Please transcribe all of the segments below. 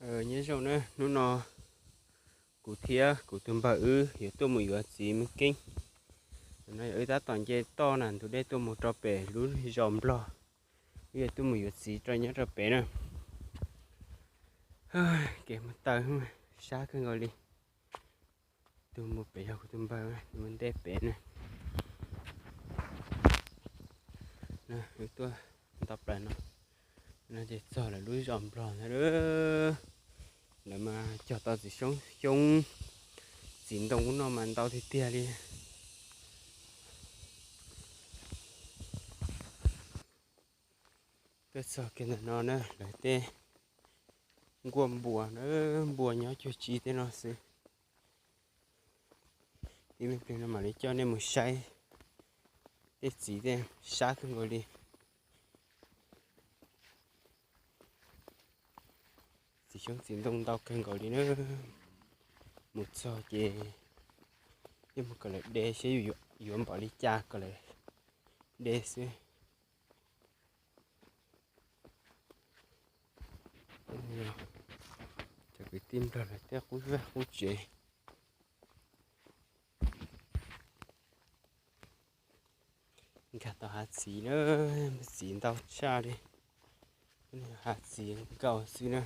Nyob zoo na, hnub no kuv thiab kuv tus npawg wb yuav tuaj mus yuav txiv Meej Keeb. No yog wb tab tom nce toj na ntug dej tuaj mus rau pem lub zos Nplog. Wb yuav tuaj mus yuav txiv rau nyob rau pem na. Kev mus taw sab kawg nkaus li. Tus mus pem yog kuv tus npawg, tus mus ntej pem na. Wb tuaj nto plaws no, no ces txog lawv lub zos Nplog ntag. Lawv mas cog tau txiv xyoob xyoob, txiv ntoo ub no mas ntau tiag tiag li. Tuaj txog kiag ntawm no na lawv tej nkuaj npua na, npua nyob cuag tsi tej no xwb. Ib me pliag no mam li coj nej mus saib tej txiv tej sab kawg nkaus li. Txiv xyoob txiv ntoo ntau kawg nkaus li na. Mus txog ces yeej mus kom lawv de seb yuav npaum li cas kom lawv de xwb. Cov kwv tij Nplog lawv tej qub vaj qub tsev. Nkag tau hav txiv na, txiv ntau tshaj li. Hav txiv nkaus xwb na.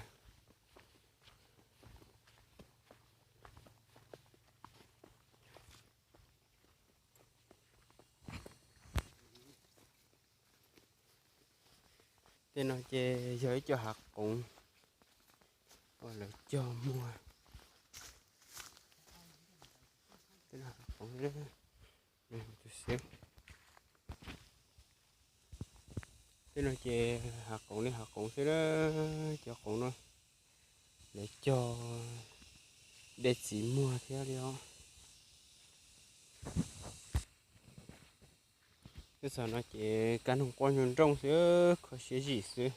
Tej no ces yog ib co hav qoov uas lawv cog muag. Tej no hav qoov, tej no ces hav qoov li hav qoov xwb na. Cov qoov no lawv cog de txiv muag thiab li os. Tej zaum no ces kab noog quaj nrooj nrooj xwb, kho siab zim xwb.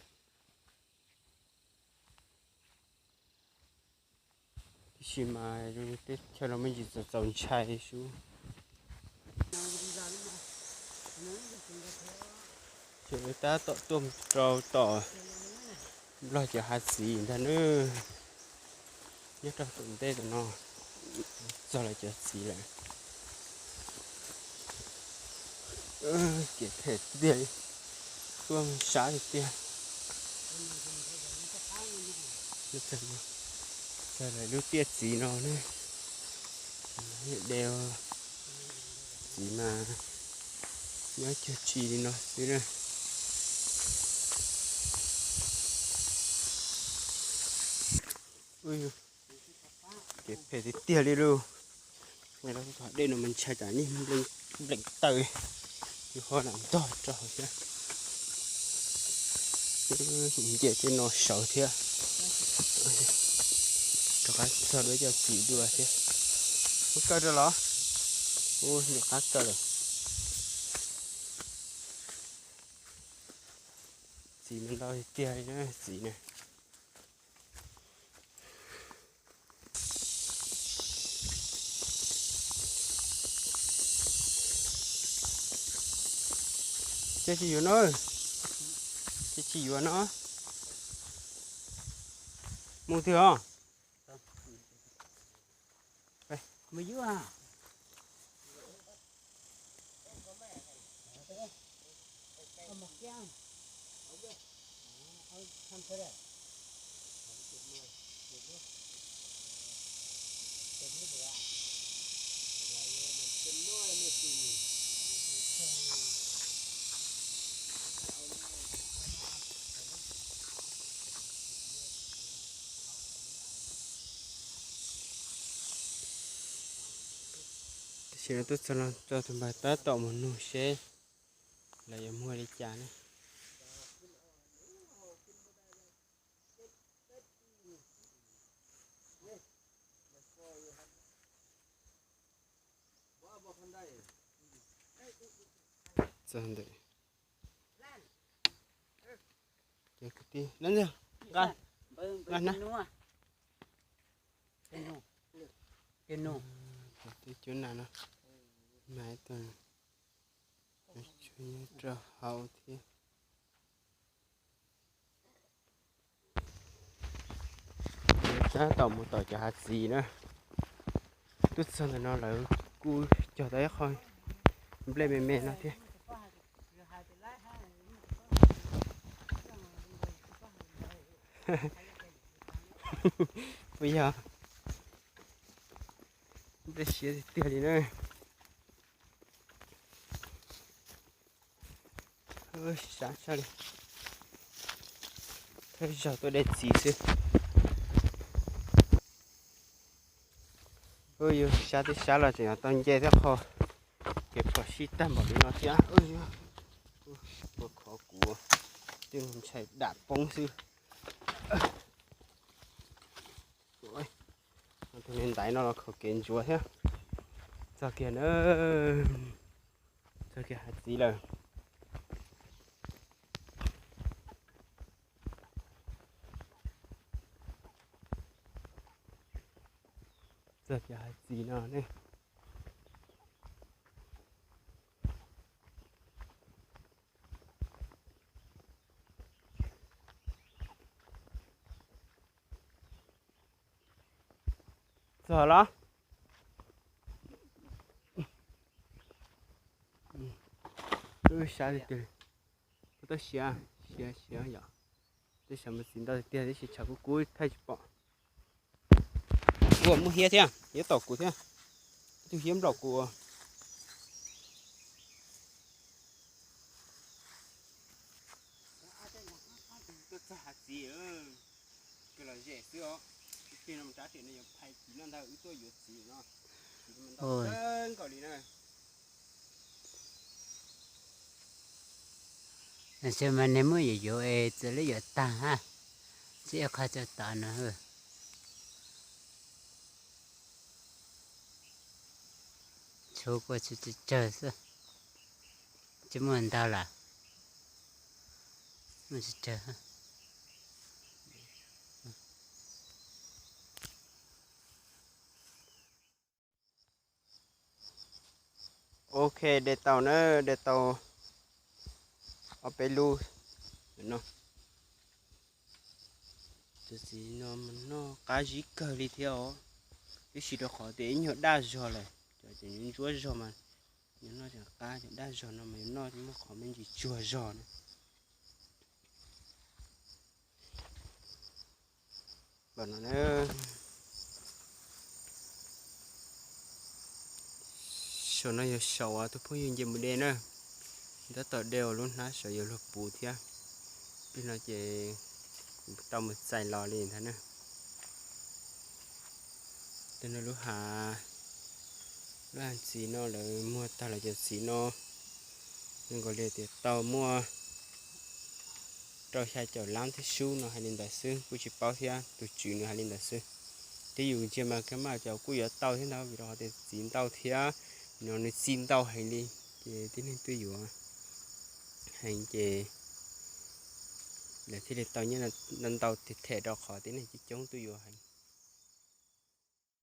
Tiam sis mas tej chaw no me ntsis txaus txaus ntshai sub. Ces tab tom tuaj rau tom Nplog cov hav txiv ntag na. Nyob rau tom ntej tom no, txog lawv cov txiv lawm. Kev phem tiag, tuaj sab tiag tiag. Txog lawv lub tiaj txiv no na, de txiv mas nyob cuag tsi li no xwb na. Kev phem tiag tiag li lauj. Dej no mas ntshai tsam yeej nplees taw, yus ho lam ntog rau thiab. Nce tej no sawv thiab. Rov qab txog lawv cov txiv dua thiab. Muab kaw rau los? Ua nco qab kaw lawm. Txiv mas ntau tiag li na txiv na. Ces tsis yuav no, ces tsis yuav no. Mus twg os? Tam sim no tuaj txog no, tus npawg tab tom mus nug seb lawv yuav muag li cas ne. Txog ntawm ces kwv tij, nqa, nqa na. Kwv tij cuab nas no, nas ib tug, nyob rau hauv thiab. Tab tom mus tom cov hav txiv na. Tuaj txog ntawm no lawv kuj cog tau ib qho nplej me me no thiab. Puas yog? Nplej siav tiag tiag li na. Sab sab li, thawj zaug tuaj de txiv xwb. Yus sab twb sab los tseem tau nce thiab qho, kev phom sij tag npaum li no thiab. Ua khov kuv twb ntshai dam poob xwb. Tus niag ntaiv no los khov kev ntsuav thiab. Txog kiag na, txog kiag hav txiv lawm. Txog kiag hav txiv no ne. Txog los? Wb sab tiag tiag. Kuv tau siav, siav siav yom. Tej sab mus txiv ntau tiag tiag tab sis tshav kub kub thaij tsis pom. Ua muaj hiab thiab, hiab tom kuv thiab. Ib tug hiab nplaum kuv. Tuaj txog hav txiv, kawg los zem xwb os. Ib pliag no mus rab riam no yuav phais txiv noj ntag, wb tuaj yuav txiv no. Txiv no ntau kawg nkaus li na. Mas nws muab yuav yuav es txawm li yuav tag ha, txij ib qho txog tod no. Tshuav kua tshuav tsawg xwb, tsis muaj ntau lawm, muaj tsawg. Ok, de tau na, de tau ob peb lub no. Cov txiv no mas noj qab zib kawg li thiab os, tab sis rau qhov tias ib nyuag daj zog lawm, cov ntsuab zog mas yuav noj tseem qab, cov daj zog no mas yuav noj muaj qhov me ntsis tsuag zog na. Saum no yog saum tus phooj ywg nce mus de na, tab tom de ua lub hnab saum yuav luag puv thiab. Plig no ces kuv tau mus txais los li ntag na. Tej no lub hav, lub hav txiv no lawv muag tag lawm cov txiv no, zoo nkaus li tias tau muaj rau xya caum lab thiab sub no hais li ntawd xwb, kuj tsis paub thiab, tus tswv nws hais li ntawd xwb. Twb yus ntsia mas kab maj cov kuj yuav tau thiab ntag, vim rau qhov tias txiv ntau thiab, no nws txi ntau heev li, ces tib neeg tuaj yuav heev ces lawv thiaj li tau nyiaj ntau them rau qhov tib neeg coob coob tuaj yuav heev.